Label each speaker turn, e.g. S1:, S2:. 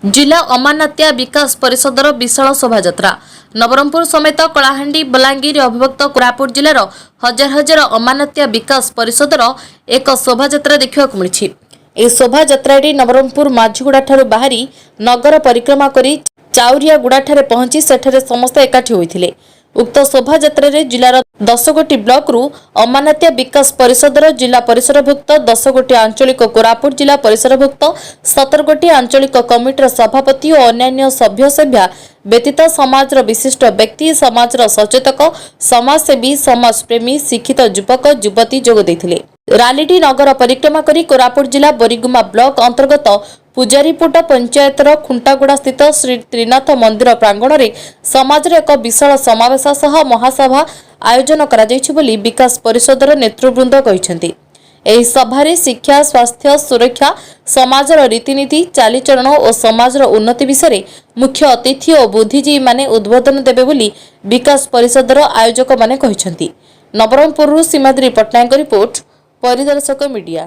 S1: ଜିଲ୍ଲା ଅମାନାତିଆ ବିକାଶ ପରିଷଦର ବିଶାଳ ଶୋଭାଯାତ୍ରା। ନବରଙ୍ଗପୁର ସମେତ କଳାହାଣ୍ଡି, ବଲାଙ୍ଗୀର, ଅବିଭକ୍ତ କୋରାପୁଟ ଜିଲ୍ଲାର ହଜାର ହଜାର ଅମାନାତିଆ ବିକାଶ ପରିଷଦର ଏକ ଶୋଭାଯାତ୍ରା ଦେଖିବାକୁ ମିଳିଛି। ଏହି ଶୋଭାଯାତ୍ରାଟି ନବରଙ୍ଗପୁର ମାଝିଗୁଡ଼ାଠାରୁ ବାହାରି ନଗର ପରିକ୍ରମା କରି ଚାଉରିଆଗୁଡ଼ାଠାରେ ପହଞ୍ଚି ସେଠାରେ ସମସ୍ତେ ଏକାଠି ହୋଇଥିଲେ। ଉକ୍ତ ଶୋଭାଯାତ୍ରାରେ ଜିଲ୍ଲାର 10 ଗୋଟି ବ୍ଲକରୁ ଅମାନାତିଆ ବିକାଶ ପରିଷଦର ଜିଲ୍ଲା ପରିସରଭୁକ୍ତ 10 ଗୋଟି ଆଞ୍ଚଳିକ, କୋରାପୁଟ ଜିଲ୍ଲା ପରିସରଭୁକ୍ତ 17 ଗୋଟି ଆଞ୍ଚଳିକ କମିଟିର ସଭାପତି ଓ ଅନ୍ୟାନ୍ୟ ସଭ୍ୟ ସଭ୍ୟା ବ୍ୟତୀତ ସମାଜର ବିଶିଷ୍ଟ ବ୍ୟକ୍ତି, ସମାଜର ସଚେତକ, ସମାଜସେବୀ, ସମାଜପ୍ରେମୀ, ଶିକ୍ଷିତ ଯୁବକ ଯୁବତୀ ଯୋଗ ଦେଇଥିଲେ। ରାଲିଟି ନଗର ପରିକ୍ରମା କରି କୋରାପୁଟ ଜିଲ୍ଲା ବୋରିଗୁମା ବ୍ଲକ ଅନ୍ତର୍ଗତ ପୂଜାରୀପୁଟ ପଞ୍ଚାୟତର ଖୁଣ୍ଟାଗୁଡ଼ା ସ୍ଥିତ ଶ୍ରୀ ତ୍ରିନାଥ ମନ୍ଦିର ପ୍ରାଙ୍ଗଣରେ ସମାଜର ଏକ ବିଶାଳ ସମାବେଶ ସହ ମହାସଭା ଆୟୋଜନ କରାଯାଇଛି ବୋଲି ବିକାଶ ପରିଷଦର ନେତୃବୃନ୍ଦ କହିଛନ୍ତି। ଏହି ସଭାରେ ଶିକ୍ଷା, ସ୍ୱାସ୍ଥ୍ୟ, ସୁରକ୍ଷା, ସମାଜର ରୀତିନୀତି, ଚାଲିଚଳନ ଓ ସମାଜର ଉନ୍ନତି ବିଷୟରେ ମୁଖ୍ୟ ଅତିଥି ଓ ବୁଦ୍ଧିଜୀବୀମାନେ ଉଦ୍ବୋଧନ ଦେବେ ବୋଲି ବିକାଶ ପରିଷଦର ଆୟୋଜକମାନେ କହିଛନ୍ତି। ନବରଙ୍ଗପୁରରୁ ସୀମାଦ୍ରି ପଟ୍ଟନାୟକଙ୍କ ରିପୋର୍ଟ, ପରିଦର୍ଶକ ମିଡିଆ।